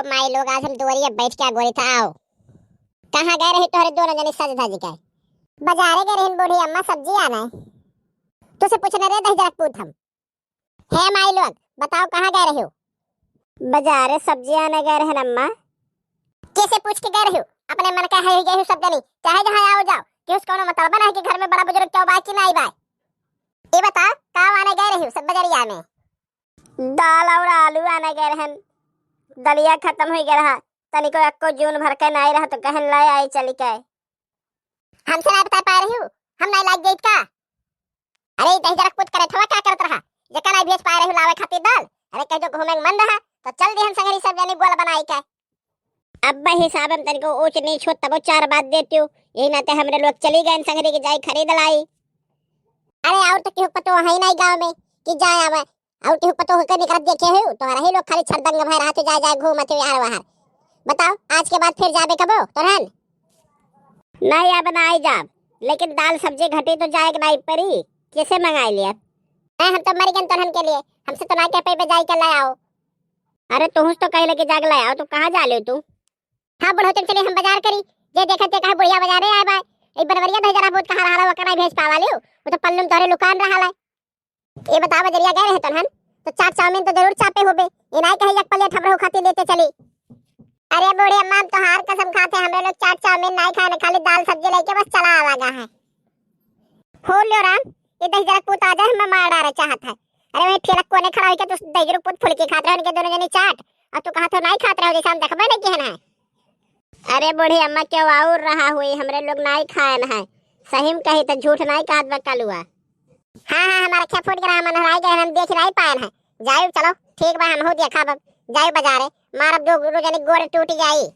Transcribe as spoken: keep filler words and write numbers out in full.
माई लोग, आज हम दुआरिया बैठ के अगोरित है, आओ। कहाँ गए रही तोहरे दोनों जनी सज धज के? बजारे गए रहिन बूढ़ी अम्मा, सब्जी आने। तुसे पूछने रे दहिजरा पूत हम। हे माई लोग, बताओ कहाँ गए रहे हो? बजारे सब्जी आने गए रहे अम्मा। केसे पूछ के गए रहे हो? अपने मन का है ही गए हो सब जनी, चाहे जहाँ आओ जाओ, कि उसको मतलब बना है कि घर में बड़ा बुजुर्ग क्यों बाय कि नहीं बाय। ये बताओ, का आने गए रहे हो सब बजरिया में? दाल और आलू आने गए रहन, दलिया खत्म हो गया रहा, तनिको एक्को जून भर के नहीं रहा तो कहन ले आई चली के। हमसे नहीं बता पाए रही हो, हम नहीं लाग गई का? अरे, ई दहिजरा पूत करे थवा का करत रहा? जेका नहीं भेज पाए रही लावे खातिर दाल? अरे, कह जो घूमे के मन रहा, तो चल दिहन संगरी सब जनी गोल बनाई के। अब हिसाब हम तनिको ऊंच नीच हो, तबो चार बात देती हो। यही नाते हमरे लोग चली गए संगरी के जाई खरीद लाई। अरे, और तो केहू पतो है नहीं गाँव में कि जाए आवे, और केहू पतो होकर निकलत देखे हो, तोहरा ही लोग खाली छरदंग भय रहते, जाए जाए घूमत हो यार वहार। बताओ, आज के बाद फिर जाबे कबो तोरहन? नहीं, अब ना आई जाब, लेकिन दाल सब्जी घटी तो जाए के नहीं परी, कैसे मंगाई लिया? नहीं, हम तो मर गए तोरहन के लिए, हमसे तो ना कह पे जाई के ले आओ। अरे तुहस तो कहे लगे जाग ले आओ, तो कहाँ जा ले तू? हाँ बुढ़ौतन, चली हम बाजार करी, जे देखत जे कहा बुढ़िया बाजारे आए बा, ई बनवरिया दहिजरा पूत कहाँ रहा, वो कनाई भेज पावा लियो, वो तो पल्लू में तोहरे लुकान रहा है। ये बताओ, बजरिया गए रहे तोरहन, तो चाट चाउमीन तो जरूर चापे होबे। ये नाई कहे एक प्लेट हमरो खातिर लेते चली। अरे बूढ़ी अम्मा, हम तोहार कसम खाते, हमरे लोग चाट चाउमीन नाई खाए, खाली दाल सब्जी लेके बस चला आवा गा है। हो लियो राम, ये दहिजरा पूत आ जाए, हमें मार डारे चाहत है। अरे वही ठेला कोने खड़ा होके तो दहिजरा पूत फुलकी खात रहे, उनके दोनों जनी चाट, और तू कहा तो नाई खात रहो, जैसे हम देखबे नहीं किहन है। अरे बूढ़ी अम्मा, क्यों और रहा हुई, हमरे लोग नाई खाएन है। सही में कही तो झूठ नाई कहत बा कलुआ। हाँ, हाँ, हमारा अखिया फूट गया, हम अनहराई गए, हम देख नाई पाएन है। जायु, चलो, ठीक बा, हम हो दिया खाब, अब जायु बाजारे, मारब दो, दो जने गोड़ टूट जाई।